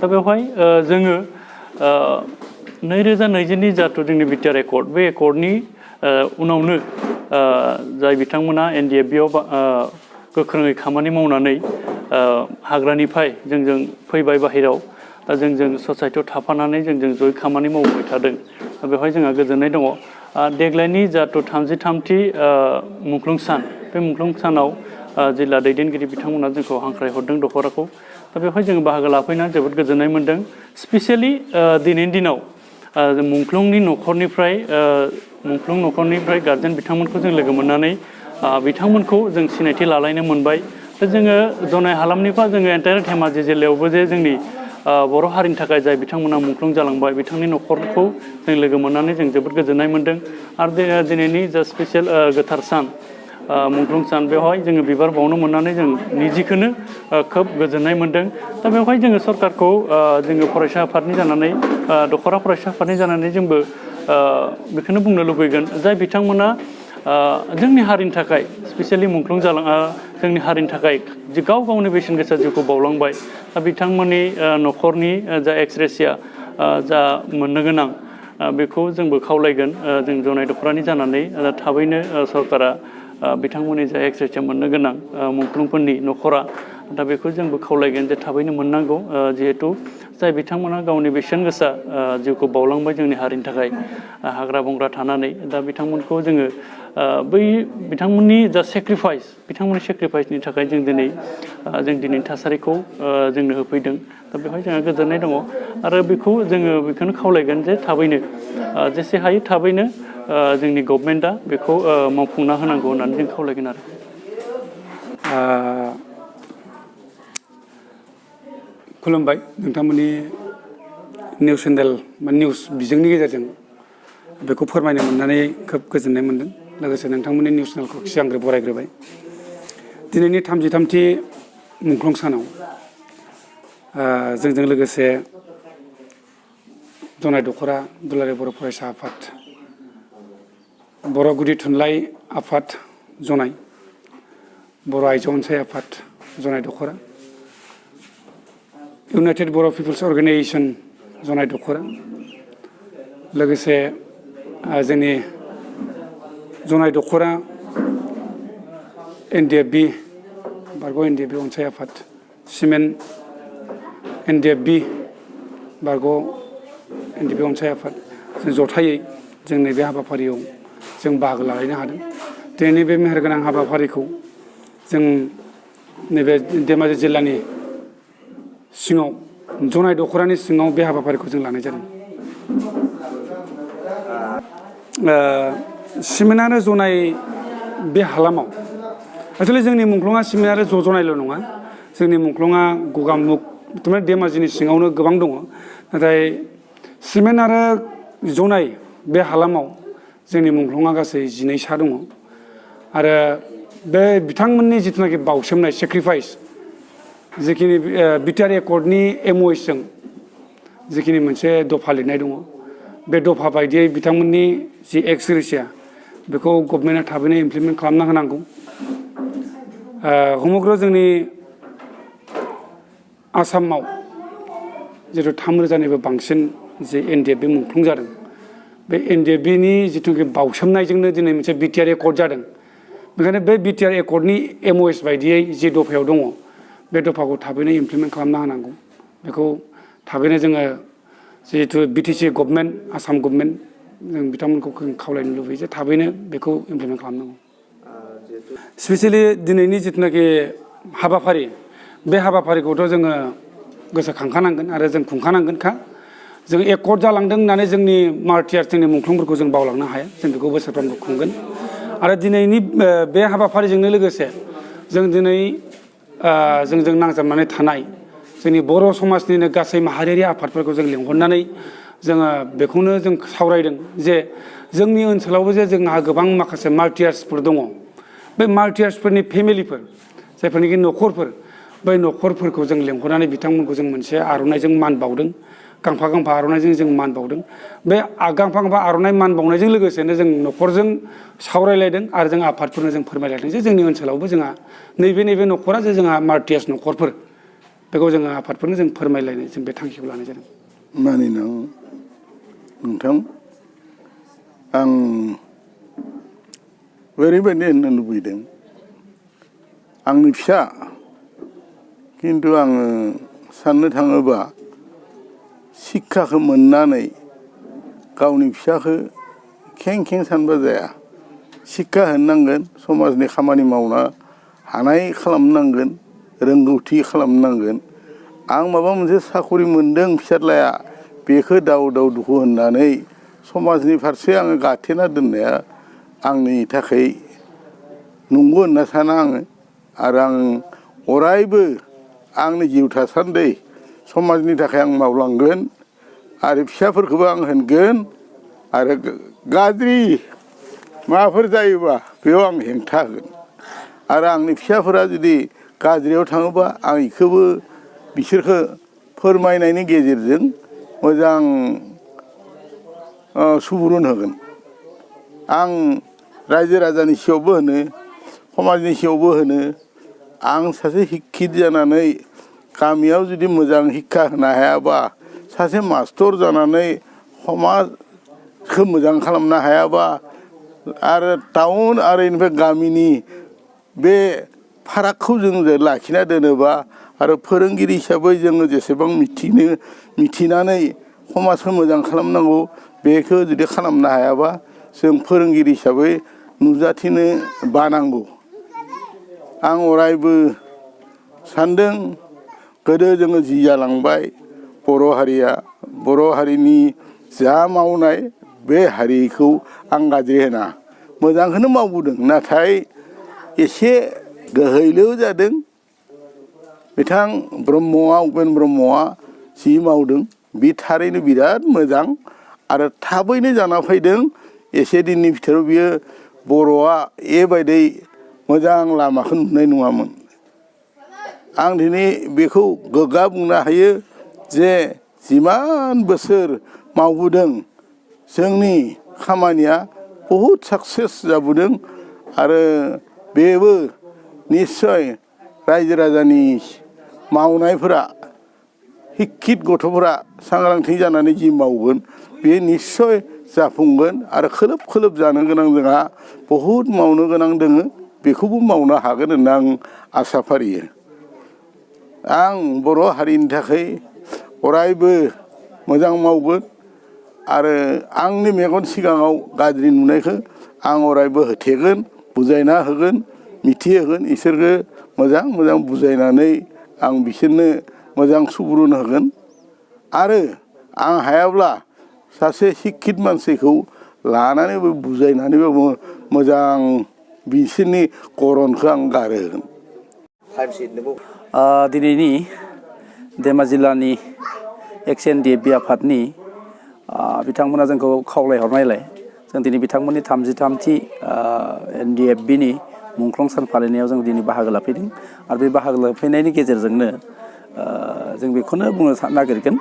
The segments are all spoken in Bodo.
दा बेवहाय जोङो 2020नि जाथु जोंनि बिटिआर एकर्ड बे एकर्डनि उनावनो जाय बिथांमोना NDFB आव गोख्रोङै खामानि मावनानै हाग्रानिफ्राय जोंजों फैबाय बाहेराव दा जोंजों ससाइटियाव थाफानानै जोंजों जयै खामानि मावबाय थादों दा बेवहाय जोंहा गोजोननाय दङ देग्लायनि जाथु 33थि मुंख्लं सान बे मुंख्लं सानाव जिल्ला दैदेनगिरि बिथांमोना जोंखौ हांख्रायहरदों दख'राखौ दा बेवहाय जोङो बाहागो लाफैनानै जोबोद गोजोननाय मोन्दों स्पेसियेलि दिनैनि दिनाव मुंख्लंनि न'खरनिफ्राय गार्जेन बिथांमोनखौ जों लोगो मोननानै बिथांमोनखौ जों सिनायथि लालायनो मोनबाय दा जोङो जनाय हालामनिफ्राय जोङो एन्टायार धेमाजि जिल्लायावबो जे जोंनि बर' हारिनि थाखाय जाय बिथांमोना मुंख्लं जालांबाय बिथांनि न'खरखौ जों लोगो मोननानै जों जोबोद गोजोननाय मोन्दों आरो दिनैनि जा स्पेसियेल गोथार सान मुंख्लं सान बेवहाय जोङो बिबार बावनो मोननानै जों निजिखौनो खोब गोजोननाय मोन्दों दा बेवहाय जोङो सरकारखौ जोङो फरायसा आफादनि जानानै दख'रा फरायसा आफादनि जानानै जोंबो बेखौनो बुंनो लुबैगोन जाय बिथांमोना जोंनि हारिनि थाखाय स्पेसियेलि मुंख्लं जोंनि हारिनि थाखाय जे गाव गावनि बेसेन गोसा जिउखौ बावलांबाय दा बिथांमोननि न'खरनि जा एक्सग्रेसिया जा मोननो गोनां बेखौ जोंबो खावलायगोन जों जनाय दख'रानि जानानै थाबैनो सरकारा बिथांमोननि जा एक्सग्रेसिया मोननो गोनां मुंख्लंफोरनि न'खरा दा बेखौ जोंबो खावलायगोन जे थाबैनो मोननांगौ जिहेथु जाय बिथांमोना गावनि बेसेन गोसा जिउखौ बावलांबाय जोंनि हारिनि थाखाय हाग्रा बंग्रा थानानै दा बिथांमोनखौ जोङो बै बिथांमोननि जा बिथांमोननि सेक्रिफाइसनि थाखाय जों दिनैनि थासारिखौ जोंनो होफैदों दा बेवहाय जोंहा गोजोननाय दङ आरो बेखौनो खावलायगोन जे थाबैनो जेसे हायो थाबैनो जोंनि गभर्नमेन्टआ बेखौ मावफुंना होनांगौ होननानै जों खावलायगोन आरो खुलुमबाय नोंथांमोननि निउस चेनेल बा निउस बिजोंनि गेजेरजों बेखौ फोरमायनो मोननानै खोब गोजोननाय मोन्दों लोगोसे नोंथांमोननि निउस चेनेलखौ सिगांग्रो बरायग्रोबाय दिनैनि 33थि मुंख्लं सानाव जोंजों लोगोसे जनाय दख'रा दुलाराय बर' फरायसा आफाद बर' गुदि थुनलाइ आफाद जनाय बर' आइजो अनसाय आफाद जनाय दख'रा इउनाइटेड बर' पिपल्स अर्गेनाइजेसन जनाय दख'रा लोगोसे जोंनि जनाय दख'रा NDFB बारग' NDFB अनसाय आफाद सिमेन्ट NDFB बारग' NDFB अनसाय आफाद जों जथायै जों नैबे हाबाफारियाव जों बाहागो लालायनो हादों दिनैनि बे मेहेरगोनां हाबाफारिखौ जों नैबे धेमाजि जिल्लानि सिङाव जनाय दख'रानि सिङाव बे हाबाफारिखौ जों लानाय जादों सिमेन्ट आरो जनाय बे हालामाव एक्चुवेलि जोंनि मुंख्लङा सिमेन्ट आरो जनायल' नङा जोंनि मुंख्लङा गगामुग थारमाने धेमाजिनि सिङावनो गोबां दङ नाथाय सिमेन्ट आरो जनाय बे हालामाव जोंनि मुंख्लङा गासै 12सा दङ आरो बे बिथांमोननि जिथुनाखि बावसोमनाय सेक्रिफाइस जिखिनि बिटिआर एकर्डनि MOS जों जिखिनि मोनसे दफा लिरनाय दङ बे दफा बायदियै बिथांमोननि जि एक्सग्रेसिया बेखौ गभर्नमेन्टआ थाबैनो इमप्लिमेन्ट खालामना होनांगौ समग्र जोंनि आसामाव जिथु 3,000निबो बांसिन जे NDFB मुंख्लं जादों बे NDFBनि जिथुनाखि बावसोमनायजोंनो दिनै मोनसे बिटिआर एकर्ड जादों बेखायनो बे बिटिआर एकर्डनि MOS बायदियै जि दफायाव दङ बे दफाखौ थाबैनो इमप्लिमेन्ट खालामना होनांगौ बेखौ थाबैनो जोङो जिहेतु BTC गभर्नमेन्ट आसाम गभर्नमेन्ट जों बिथांमोनखौ खावलायनो लुबैयो जे थाबैनो बेखौ इमप्लिमेन्ट खालामनांगौ स्पेसियेलि दिनैनि जिथुनाखि हाबाफारि बे हाबाफारिखौथ' जोङो गोसोखांखानांगोन आरो जों खुंखानांगोनखा जों एकर्ड जालांदों होननानै जोंनि मार्टियार्स जोंनि मुंख्लंफोरखौ जों बावलांनो हाया जों बेखौ बोसोरफ्रोमबो खुंगोन आरो दिनैनि बे हाबाफारिजोंनो लोगोसे जों दिनै जोंजों नांजाबनानै थानाय जोंनि बर' समाजनिनो गासै माहारियारि आफादफोरखौ जों लेंहरनानै जोङो बेखौनो जों सावरायदों जे जोंनि ओनसोलावबो जे जोंहा गोबां माखासे मार्टियार्सफोर दङ बे मार्टियार्सफोरनि फेमिलिफोर जायफोरनिखि न'खरफोर बै न'खरफोरखौ जों लेंहरनानै बिथांमोनखौ जों मोनसे आर'नाइजों मान बावदों गांफा गांफा आर'नाइजों जों मान बावदों बे गांफा गांफा आर'नाइ मान बावनायजों लोगोसेनो जों न'खरजों सावरायलायदों आरो जों आफादफोरनो जों फोरमायलायदों जे जोंनि ओनसोलावबो जोंहा नैबे न'खरा जे जोंहा मार्टियार्स न'खरफोर बेखौ जोङो आफादफोरनो जों फोरमायलायनो जों बे थांखिखौ लानाय जादों। मानिनां नोंथां आं ओरैबायदि होननो लुबैदों आंनि फिसा खिन्थु आङो साननो थाङोबा शिक्षाखौ मोननानै गावनि फिसाखौ खें खें सानबा जाया शिक्षा होननांगोन समाजनि खामानि मावना हानाय खालामनांगोन रोंगौथि खालामनांगोन आं माबा मोनसे साखरि मोनदों फिसाज्लाया बेखौ दाउ दाउ दुखु होननानै समाजनि फारसे आङो गाथेना दोननाया आंनि थाखाय नंगौ होनना साना आङो आरो आं अरायबो आंनि जिउ थासान्दि समाजनि थाखाय आं मावलांगोन आरो फिसाफोरखौबो आं होनगोन आरो गाज्रि माबाफोर जायोबा बेयाव आं हेंथा होगोन आरो आंनि फिसाफोरा जुदि गाज्रियाव थाङोबा आं बेखौबो बिसोरखौ फोरमायनायनि गेजेरजों मोजां सुबुरुन होगोन आं रायजो राजानि सायावबो होनो समाजनि सायावबो होनो आं सासे शिक्षित जानानै गामियाव जुदि मोजां शिक्षा होनो हायाबा सासे मास्टर जानानै समाजखौ मोजां खालामनो हायाबा आरो टाउन आरो इनिफ्राय गामिनि बे फारागखौ जों लाखिना दोनोबा आरो फोरोंगिरि हिसाबै जोङो जेसेबां मिथिनानै समाजखौ मोजां खालामनांगौ बेखौ जुदि खालामनो हायाबा जों फोरोंगिरि हिसाबै नुजाथिनो बानांगौ आं अरायबो सानदों गोदो जोङो जि जालांबाय बर' हारिया बर' हारिनि जा मावनाय बे हारिखौ आं गाज्रि होना मोजांखौनो मावबोदों नाथाय एसे गोहैलो जादों बिथां ब्रह्मआ उपेन ब्रह्मआ जि मावदों बे थारैनो बिराद मोजां आरो थाबैनो जाना फैदों एसे दिननि भितराव बियो बर'आ एबायदि मोजां लामाखौ नुनाय नङामोन आं दिनै बेखौ गोग्गा बुंनो हायो जे जिमान बोसोर मावबोदों जोंनि खामानिया बहुद साक्सेस जाबोदों आरो बेबो निस्सय रायजो राजानि मावनायफोरा शिक्षित गथ'फोरा सांग्रांथि जानानै जि मावगोन बे निस्सय जाफुंगोन आरो खोलोब खोलोब जानो गोनां जोंहा बहुद मावनो गोनां दोङो बेखौबो मावनो हागोन होनना आं आसा फारियो आं बर' हारिनि थाखाय अरायबो मोजां मावगोन आरो आंनि मेगन सिगाङाव गाज्रि नुनायखौ आं अरायबो होथेगोन बुजायना होगोन मिथिहोगोन इसोरखौ मोजां मोजां बुजायनानै आं बिसोरनो मोजां सुबुरुन होगोन आरो आं हायाब्ला सासे शिक्षित मानसिखौ लानानैबो बुजायनानैबाबो मोजां बिसोरनि गरनखौ आं गारहोगोन दिनैनि धेमाजि जिल्लानि एक्स NDFB आफादनि बिथांमोना जोंखौ खावलायहरनायलाय जों दिनै बिथांमोननि 33थि NDFBनि मुंख्लं सान फालिनायाव जों दिनै बाहागो लाफैदों आरो बे बाहागो लाफैनायनि गेजेरजोंनो जों बेखौनो बुंनो नागिरगोन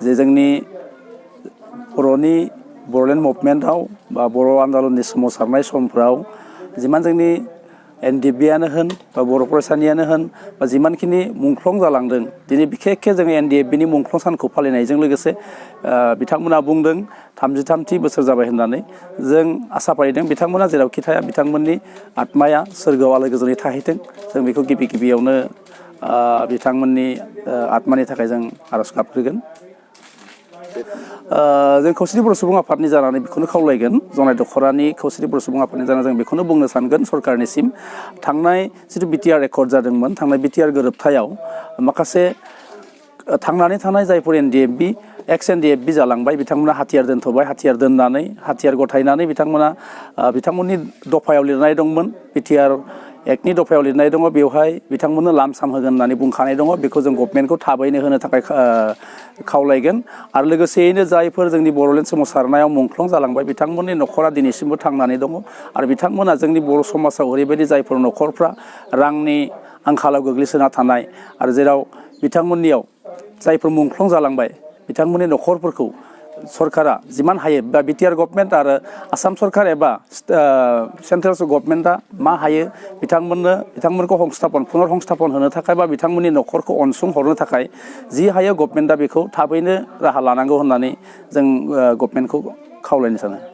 जे जोंनि बर'नि बर'लेण्ड मुभमेन्टआव बा बर' आन्दलननि सोमावसारनाय समफ्राव जिमान जोंनि NDFBआनो होन बा बर' फरायसालियानो होन बा जिमानखिनि मुंख्लं जालांदों दिनै बिखेकखे जोङो NDFBनि मुंख्लं सानखौ फालिनायजों लोगोसे बिथांमोना बुंदों 33थि बोसोर जाबाय होननानै जों आसा फारिदों बिथांमोना जेरावखि थाया बिथांमोननि आत्माया सोरगोआव आलो गोजोनै थाहैथों जों बेखौ गिबियावनो बिथांमोननि आत्मानि थाखाय जों आरज गाबग्रोगोन जों खौसेथि बर' सुबुं आफादनि जानानै बेखौनो खावलायगोन जनाय दख'रानि खौसेथि बर' सुबुं आफादनि जानानै जों बेखौनो बुंनो सानगोन सरकारनिसिम थांनाय जिथु BTR रेकर्ड जादोंमोन थांनाय BTR गोरोबथायाव माखासे थांनानै थानाय जायफोर NDFB एक्स NDFB जालांबाय बिथांमोना हाथियार दोनथ'बाय हाथियार दोननानै हाथियार गथायनानै बिथांमोना बिथांमोननि दफायाव लिरनाय दंमोन BTR एक्टनि दफायाव लिरनाय दङ बेवहाय बिथांमोननो लाम-साम होगोन होननानै बुंखानाय दङ बेखौ जों गभर्नमेन्टखौ थाबैनो होनो थाखाय खावलायगोन आरो लोगोसेयैनो जायफोर जोंनि बर'लेण्ड सोमावसारनायाव मुंख्लं जालांबाय बिथांमोननि न'खरा दिनैसिमबो थांनानै दङ आरो बिथांमोना जोंनि बर' समाजाव ओरैबायदि जायफोर न'खरफ्रा रांनि आंखालाव गोग्लैसोना थानाय आरो जेराव बिथांमोननियाव जायफोर मुंख्लं जालांबाय बिथांमोननि न'खरफोरखौ सरकारा जिमान हायो बा बिटिआर गभर्नमेन्ट आरो आसाम सरकार एबा सेन्ट्रेल गभर्नमेन्टआ मा हायो बिथांमोनखौ पुनर संस्थापन होनो थाखाय बा बिथांमोननि न'खरखौ अनसुंहरनो थाखाय जि हायो गभर्नमेन्टआ बेखौ थाबैनो राहा लानांगौ होननानै जों गभर्नमेन्टखौ खावलायनो सानो।